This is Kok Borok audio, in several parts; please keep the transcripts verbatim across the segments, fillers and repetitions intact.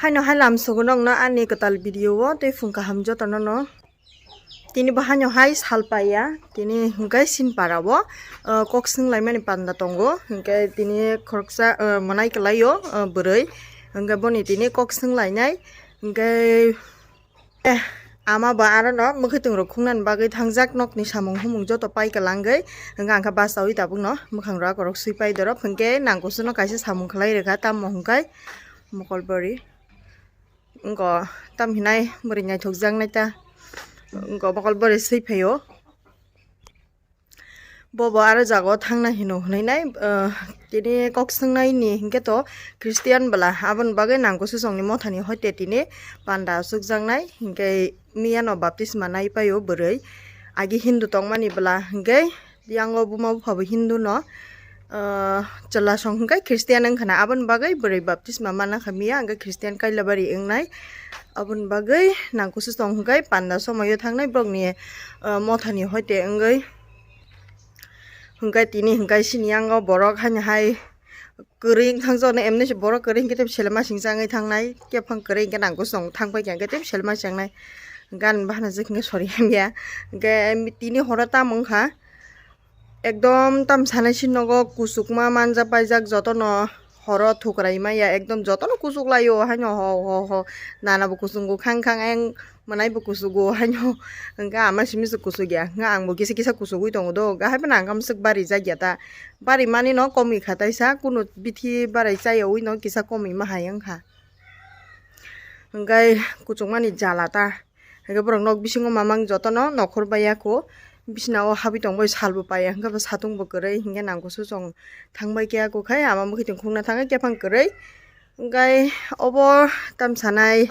Haino hai lam sugo nokno ani kwtal video o tei phung kaham jotono no. Tini bo haino hai sal paiya, tini hwnkhe Sinpara o, uh, kok swng laimani panda tongo, hwnkhe tini khoroksa, uh, mwnai kwlai o, uh, bwrwi, hwnkhe boni tini kok swng lainai, hwnkhe, eh, ama bo aro no mwkhwtwng rok khungnani bagwi thangjak, nokni samung humung joto pai kwlangwi, hwnkhe ang khe bachaui tabukno mwkhang rok akorok swi pai dorop, hwnkhe nangkuksono kaisa samung khlai rwkha, tamo hwnkhe mokolbari. Wngkha tam hinai bwrwi naithokjaknai ta, wngkha mokol bwrwi swi phaio. Bobo aro jagao thangna hino hwnwi nai, ah, tini kok swngnaini hinkhe to Christian bwla, aboni bagwi nangkuksochongni mothani hoite tini panda achukjaknai, hinkhe miyano baptisma nai paio bwrwi. Agi Hindu tongmani bwla hinkhe Yang o buma bupha bo Hindu no, ah, chwla song hwnkhe Christian wngkha na, aboni bagwi bwrwi baptisma mana kha miya, hwnkhe Christian kailabari wngnai. Aboni bagwi nangkuksochong hwnkhe panda somoi o thangnai borokni, ah, mothani hoite wngwi. Hwnkhe tini hwnkhe sini yang o borok haino hai kwrwi wngthang jani, emni se borok kwrwi hwnkhe tei selma singsa wngwi thangnai, kephang kwrwi hwnkhe nangkuksochong thangbai kha hwnkhe tei selma swngnai. Gan bahana jwk hwnkhe sori hamya. Hwnkhe tini horo tamo wngkha. Ekdom tam sanai si nogo kuchukma manja paijak jotono horo thukwrai maya ekdom jotono kuchuk laio haino ho ho ho nana bo kuchungo khang khang ayang mwnai bo kuchugo haino hwnkhe ama simi se kuchuk ya hwnkhe ang bo kisa kisa kuchugwi tongo do hwnkhe hai phano ang khe swk bari jak ya ta bari mani no komwi kha taisa kunu bithi barai chaya wi no kisa komwi ma hai wngkha hwnkhe kuchukmani jala ta. Hwnkhe borok nok bisingo mamang jotono nokhor bai ya kho. Bisina o habwi tongbai salbo paiya hwnkhe bo satung bo kwrwi hwnkhe nangkuksochong thangbai khe ya kho khai ama mwkhwtwng khungna thangwi kephang kwrwi. Hwnkhe obo tam sanai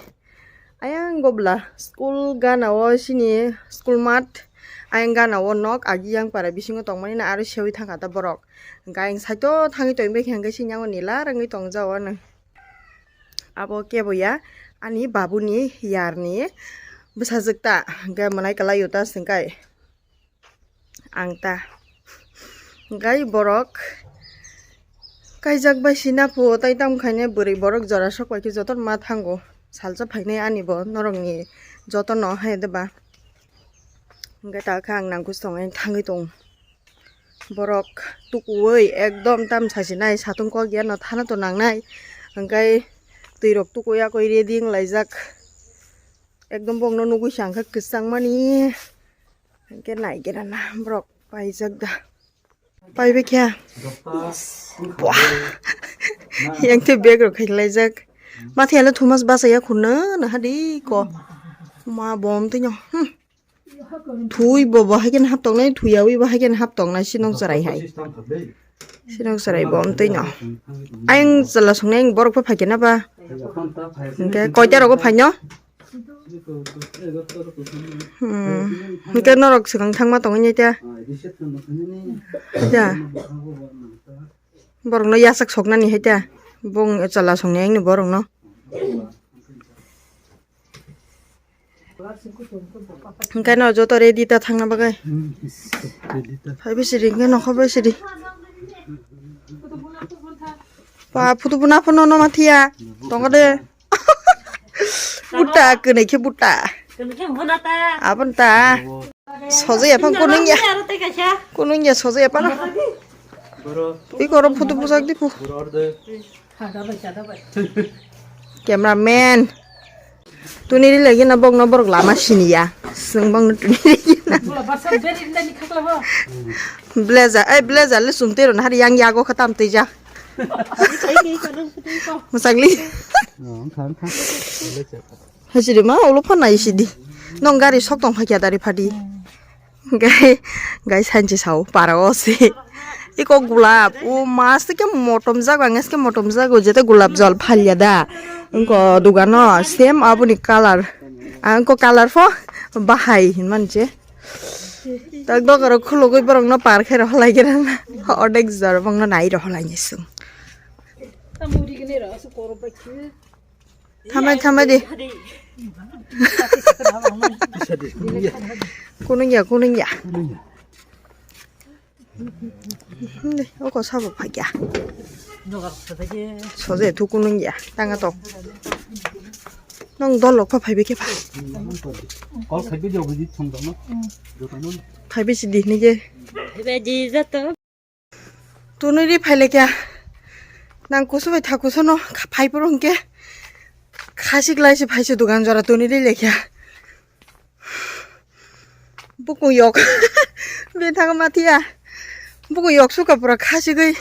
ayang go bwla school gana o sini school mat ayang gana o nok agi yang para bisingo tongmani no aro seui thangkha ta borok. Hwnkhe ayang side o thangwi tongbai khe hwnkhe sini yango nila rwngwi tongjak o ano. Abo kebo ya ani babuni yarni bwsajwk ta hwnkhe mwnai kwlaio ta swngkai ang ta hwnkhe borok kaijak bai sina pho tai tamo khaine bwrwi borok jora sok bai khe jotono ma thango salsa phainai ani bo norokni jotono hai de ba hwnkhe ta khe ang nangkuksochong thangwi tongo. Borok tukuwi ekdom tam sasinai satung kok ya no thana to nangnai hwnkhe twi rok tukuya koi ready wng laijak ekdom bokno nugwi sa hwnkhe kwchang mani hwnkhe nai gana na borok paijak da paibai khe yang tei bag rok khai laijak mathiya le thumas bachaya khurna na hadi ko ma bom twi no. Hmm. Thui bo bo hai khe hap tongnai, thuyaui bo hai khe hap tongnai, sinong chwrai hai. Sinong chwrai bo amtwi no. Ayang chwla songnai, ayang borok pha phai khe na ba. Hwnkhe koita rogo phai no? Hmm. Hwnkhe norok swkang thangma tongwi nai ta. Ya. Borokno yasak soknani hai ta. Bong chwla songnai ayang ni borokno. Hwnkhe no joto ready ta thangna bagwi. Phai bisi ri hwnkhe nokho bisi ri. Pa phutu buna phano no mathiya. Tongo de. Buta kwnwi khe buta. Kwnwi khe buna ta. Abon ta. Sojaya phang kunungya. Aro tei kaisa. Kunungya sojaya phano. Iko oro photo bujak di phu. Cameraman. Tuni ri lagi na bok no borok lama siniya. Sung bang no tuni ri na. Blazer, ai blazer le sung tero na hari yang yago khatam tija. Musangli. Hajiri ma ulo phana isidi. Nong gari sok tong phakya dari phadi. Gai gai sanchi sao para o se. Iko gulab o mas ke motom jago ang ke motom jago jete gulab jol phalya da. Ingko dugano same aboni color. Angko color pho bahai hinman je. Tak dogaro khulugwi borok no par khe rohlai khe rang. Odek jor bongno nai rohlai ni sung. Thamai thamai di. Kunungya kunungya. Oko sabo phagya. Soje thu kunungya tanga tok. Nong dol rok pha phaibai khe pha. Kol khai video video thum dong no. Joto no. Phaibai si di ni je. Phaibai di joto. Tunui ri phai le kya. Nang kusu bai tha kusu no phai poro hwnkhe. Khasik lai si phai si dugan jora tunui ri le kya. Bukung yok. Bini thangma thiya. Bukung yok suka pura khasigwi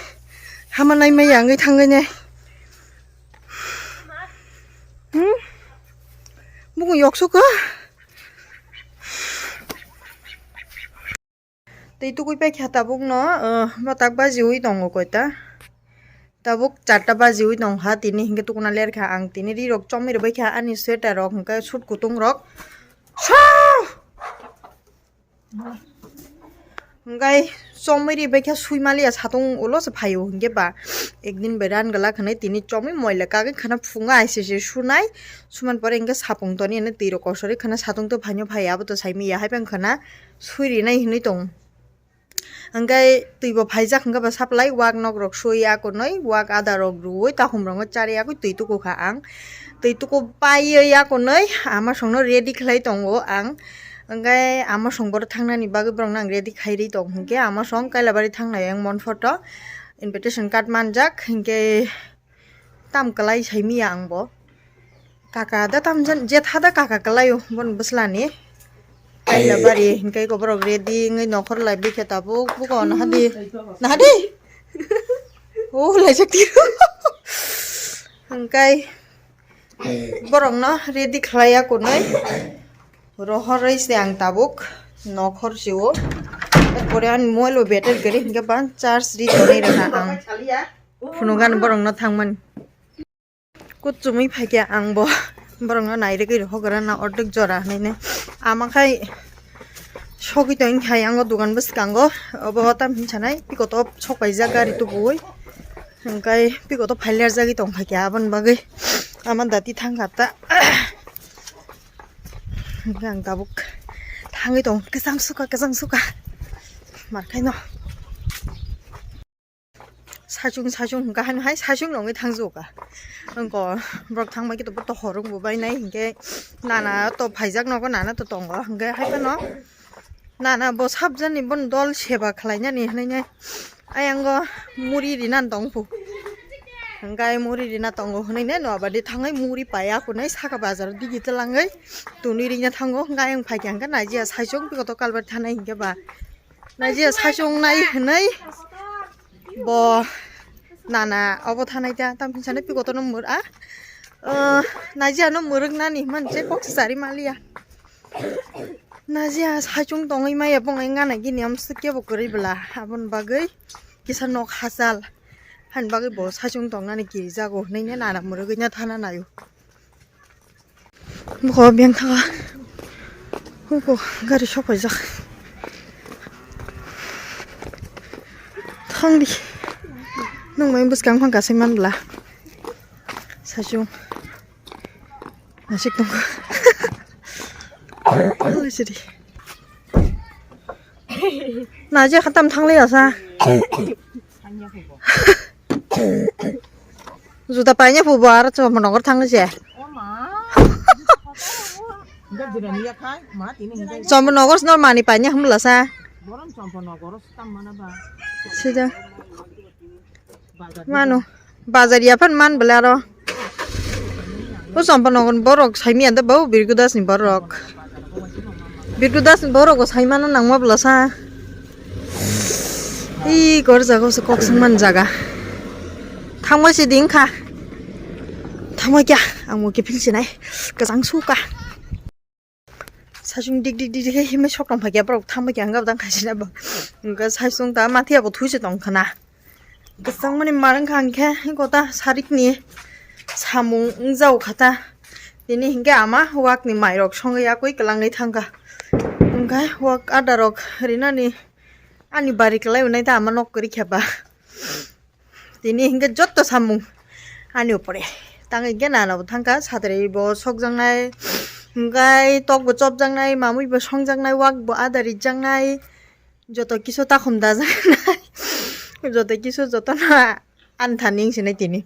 hama nai mai yangwi thangwi ne. Hmm? Bukung yok suka. Tei tukui paikha tabuk no, uh, motak bajiwi tongo koita. Tabuk charta bajiwi tongkha, tini hinkhe tukuna lerkha ang, tini rirok chomwi rwbaikha ani sweater rok, hinkhe sut kutung rok. Suu! Hinkhe chomwi rwbaikha, sui maliya satung ulo se phaio, hinkhe ba ekdin beran glak hinwi tini chomwi moila kagwi khana phunga aisese sunai, suman pore hinkhe sapung toni hinwi twi rok kosorwi khana satung to phaino phai abo to saimanya hai bang khana sui rinai hinwi tong. Hingke twi bo phaijak hingke bo supply wak nok rok sui akonoi wak ada rok rui takhum rok no chari agoi twi tuku kha ang. Twi tuku paiye akonoi ama song no ready khlai tongo ang. Hingke ama song boro thangnani bagoi borok no ang ready khai ri tong hingke ama song Kailabari thangnai ang Monphoto invitation card manjak hingke. Tam kwlai saimanya ang bo. Kaka da tam jan, jetha da kaka kwlai o, bon bwslani. Kaila bari, hingke ko borok ready wngwi nokhor lai bikhe tabuk, buko nahadi. Nahadi? O, laijak tiro. Hingkai borok no ready khlai ya kunui. Rohoroi se ang tabuk nokhor sio. Pore ani mobile bo battery gari hingke bang charge ri tonwi rwkha ang. Phunukgani borokno thangmani. Kuchumui phaikhe ang bo borokno nairwgwi rwkha na ordek jora hwnwi. Ama khai sogwi tongkha ang o dogan bwskango. Obo tam hinwi sanai pikoto sok paijak gari tubuwi. Hwnkhe pikoto phailerjagwi tongkha khe aboni bagwi ama dati thangkha ta. Hwnkhe ang tabuk thangwi tong kwchang suka kwchang suka markhaino. Saichung saichung hwnkha hano hai saichung nongwi thangjago ka. Wngkha borok thangbai khe to boto horung bo bainai hinkhe nana to phaijak nogo nana to tongo hinkhe hai phano nana bo sabjani bono dol seba khlainani hinwi nai. Ayang o muri rina tong phu. Hingke muri rina tongo hinui ne no abadi thangai muri paya kunai saka bazar digi telangoi tuni rina thango hingke ayang phaikha hingke naijia saichung pikoto kalbar thanai hingke ba naijia saichung nai hinui bo nana obo thanai ta tam hinsa nai pikoto no mur a naijia no muruk nani himani je kok sari maliya. Naji a saichung tongwi maya bongwi ngana gini amswk kebo kwrwi bwla aboni bagwi kisa nok hachal hani bagwi bo saichung tongnani kirijago hinwi nana mwrwgwi thana naio. Bukho beng thaka huko gari sok paijak thangdi nung mai bwskang phang kasai man bwla saichung. Nasik tongkha. Nasik khatam thanglai asa. Juta paina phubo aro chombo nogor thanglai se. Chombo nogor sino mani paina humla sa. Sida. Mano. Bazar ya phan man bwle aro. O chompa nogon borok saimanya da bau Birgudas ni borok. Birgudas ni borok bo saimano nangma bwla sa. Ih, gor jaga se kok sung man jaga. Thangma si ding kha. Thangma kya? Ang mo ke phil sinai. Kajang suka. Saichung dik dik dik dik khe himwi sok tong phaikha borok thangbai khe hwnkhe abdang khaisina bo hwnkhe saichung ta mathiya bo thuise tong khana kwchangmani mar wngkha hwnkhe gota sarikni samung wngjago kha ta tini hwnkhe ama wakni mairok songwi yakwi kwlangwi thangkha hwnkhe wak adarok rinani ani bari kwlai hwnwi ta ama nok kwrwi khe ba. Tini hingke jotto samung ani upore. Tang hingke nana bo thangka satri bo sokjaknai, hingkai tok bo chopjaknai, mamui bo songjaknai, wak bo ada rijak nai, joto kisu takhum dajak nai, joto kisu joto no antha ning sinai tini.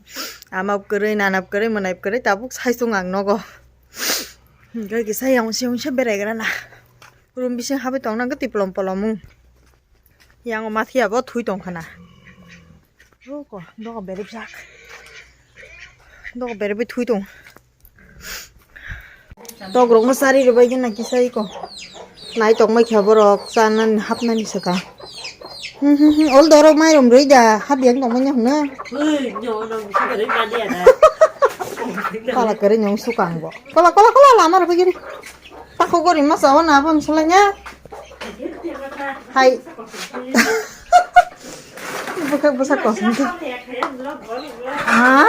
Ama kwrwi, nana kwrwi, mwnai kwrwi, tabuk saichung ang nogo. Hwnkhe kisa yang se yang se berai gra na. Room bising habai tong nang khe tiplom polom mung. Yang o mathiya bo thui tong khana. Roko doga berep jak. Doga berep thui tong. Tok rok no sari rwbai gana kisa iko. Nai tong mai kha borok chanani hapnani swkang. Hmm, hmm, hmm. Ol dorok mai rom rwi da hap yang tong mai hwno. Kala kwrwi nung sukang bo. Kola, kola, kola, lama rw giri. Tako gori masa o na bam sulanya. Hai. Buka busa kosong tu. Ah.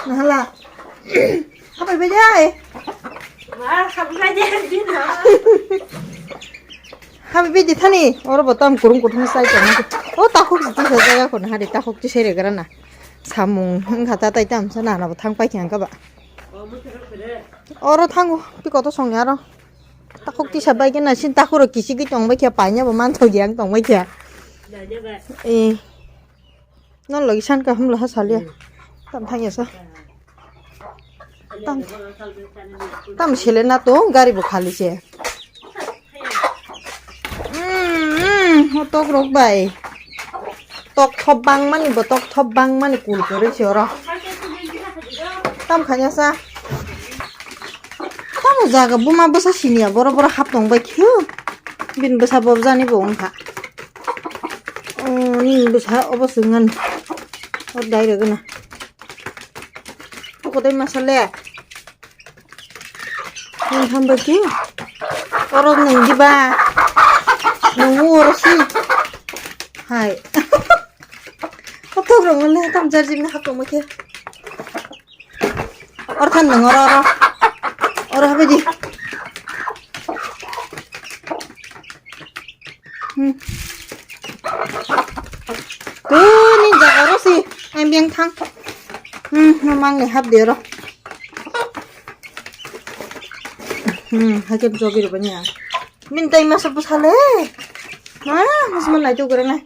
Nahala. Apa bejai? Habi bidi thani, oro bo tam kurung kuthung sai tong. O takhuk si tisa jaga kono hari takhuk tisai regra na. Samung wngkha ta tai tam sa nana bo thang pai khe ang kaba. Oro thango, pi koto songya aro. Takhuk tisa bai khe na sin takhuro kisi ki tong bai khe paina bo man thok yang tong bai khe. Eh. Non logi san ka hamla ha salia. Tam thangya sa. Tam, tam sele na to gari bo khali se. Mm, mm, o tok rok bai. Tok thop bang mani bo tok thop bang mani kul kore se oro. Tam khanya sa. Tamo jaga buma bwsa siniya boro boro hap tong bai khio. Bin bwsa bob jani bo wngkha. O ni bwsa obo swngan. O dai rwgwna. Oko dai masale. Nang hambai khio. Oro nang diba. Nang oro si. Hai. Kotor rong le tam jar jibna hap tong bai khio. Oro than nang oro, oro. Oro habai di. Hmm. Tuni jaga oro si. Ang biang thang. Hmm, no mang ni hap de oro. Hmm, haikhe jogi rwbani ya. Min tai masa bwsale. Ma, mas man lai tu gore na.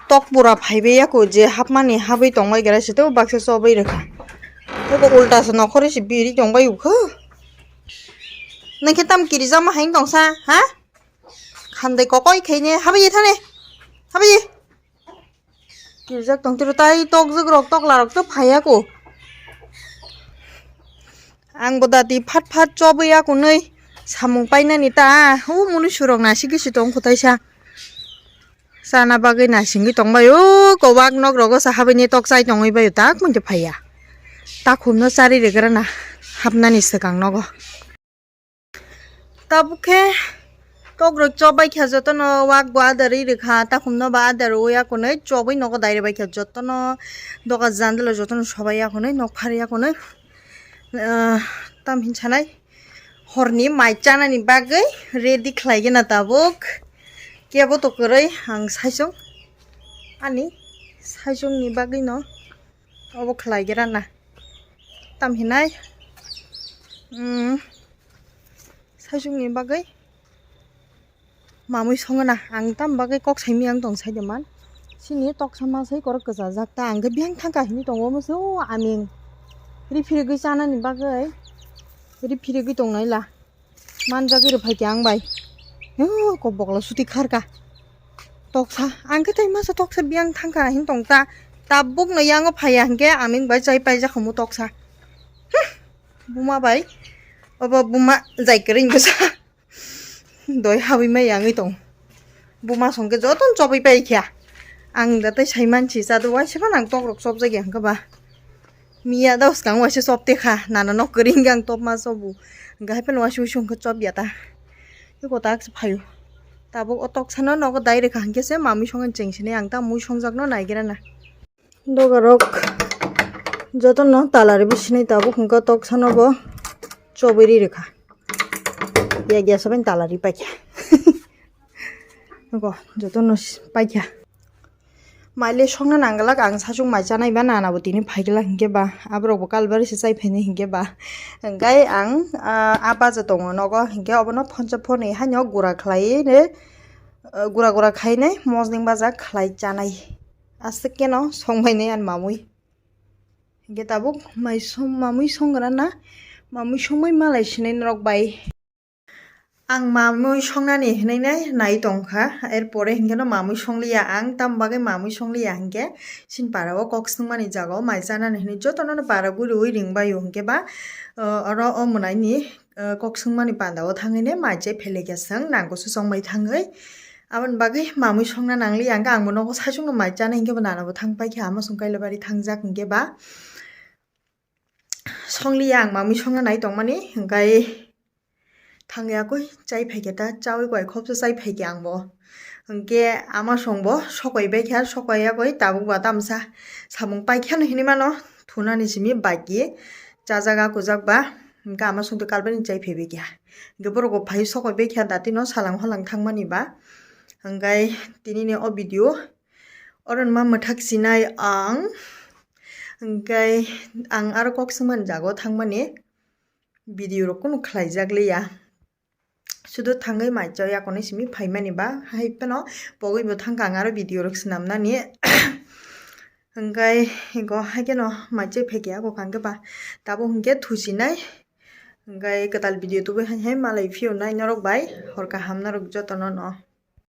Tok pura phaibai ya ko je hapmani habwi tongbai gra se to baksa chobwi rwkha. Tei bo ulta se nokhorwi se biri tongbai ukho. Nang khe tam kirijama hai tongsa ha? Khandai kokoi khaine habwi thane. Habwi. Kirijak tong tiro tai tokjwk rok tokla rok to phaiya ko. Ang bo dati phat phat chobwi ya kunui samung painani ta. Hu muni surok na sigi si tong kho taisa. Chana bagwi naisingwi tongbai o, kobak nok rogo sa habini tok chai tongwi bai o, tak muitu phaiya. Takhumno chari regrana hapnani swkang nogo. Tabuk khe tok rok chop bai kha jotono, wak bo adar ri rwkha, takhumno ba adar o ya kunui chobwi nogo dai rwbai kha jotono, doga jandalo jotono sobai ya kunui, nok phar ya kunui. Ah, tam hin sanai. Horni mai chanani bagwi ready khlaigena tabuk. Kebo to kwrwi ang saichung. Ani saichungni bagwino obo khlaigerana. Tam hinai, mm, saichungni bagwi. Mamui songna ang tam bagwi kok saimiyang tong saide man. Sini toksa ma sai korok kwchajak ta ang khe biyang thangkha hinwi tongo musu aming. Ri phirigwi chanani bagwi ri phirigwi tongnaila. Man jagwi rw phai khe ang bai. Yo, kok bokla suti kharka. Toksa ang khe tai masa toksa biyang thangkha hin tongta. Tabuk no yango phaiya hinkhe aming bai chai paijak khamu toksa. Hmm, buma bai. Obo buma jai kwrwi bwsa. Doi habwi mai yangwi tong. Buma songkhe jotono chobwi pai kha. Ang da tei saiman si chado waisa phano ang tokrok chobjak ya hwnkhe ba. Miya da swkang waisa chobte kha. Nana nok kwrwi hwnkhe ang topma chobo. Hwnkhe hai phano waisa waisa hwnkhe chobya ta. Tei kota khe phaio. Tabuk o toksano nogo dai rwkha hwnkhe se mamwi songani cheng sinai ang ta mui songjakno naigerana. Dogarok jotono talari bisinai tabuk hwnkha toksano bo chobwi ri rwkha. Ya gas bai talari paikha. Nokho jotono paikha. Maile songna nangglak ang sachung mai chanai ba nana bo tini phaiglak hinkhe ba aborok bo kalbari se chai phainai hinkhe ba. Hwnkhe ang ah, a baja tongo nogo hinkhe obono phonsa phonwi haino gura khlaiwi ne, ah, gura gura khainai mosdeng baja khlai chanai. Aswk keno songbainai ani mamwi. Hinkhe tabuk mai som-, mamwi songrana Mamui songmai malai sinai norok bai. Ang mamui songnani hinui nai nai tongkha, erpore hinkhe no mamui songliya ang, tam bagwi mamui songliya hinkhe sin para o kok swngmani jaga o mai chanani hinui jotono no para guriui ringbai o hinkhe ba, uh, oro o mwnaini, uh, kok swngmani panda o thangwi ne mai chai phelekya swng nango se chongbai thangwi. Aboni bagwi mamui songna nangliya hinkhe ang bo nogo saichung no mai chana hinkhe bo nana bo thang paikha, ama song Kailabari thangjak hinkhe ba. Songliya ang mamui songna nai tongmani, hingkai thangya koi chai phaikhe ta, chaui koi khopsa chai phaikhe ang bo. Hingke ama song bo sokoi baikha, sokoi ya koi tabuk ba tamsa samung paikha no hinui mano, thunani simi baki chajak akujak ba, hingke ama song to kalbani chai phaibaikha. Hingke borok bo phai sokoi baikha datino salang holang thangmani ba. Hingkai tinini o video oro ma mwthak sinai ang. Hingke ang aro kok swngmani jaga o thangmani video rok kunu khlaijak liya. Sudu thangwi mai chaya konwi simi phaimani ba, hai phano pogwi bo thangkha ang aro video rok swnamnani. Hingke go hai kheno mai chai phaikhe ako kangkhe ba tabo hingke thusinai. Hingke kwtal video tubui hai hai malai phiyonai norok bai, hor kaham norok jotono no.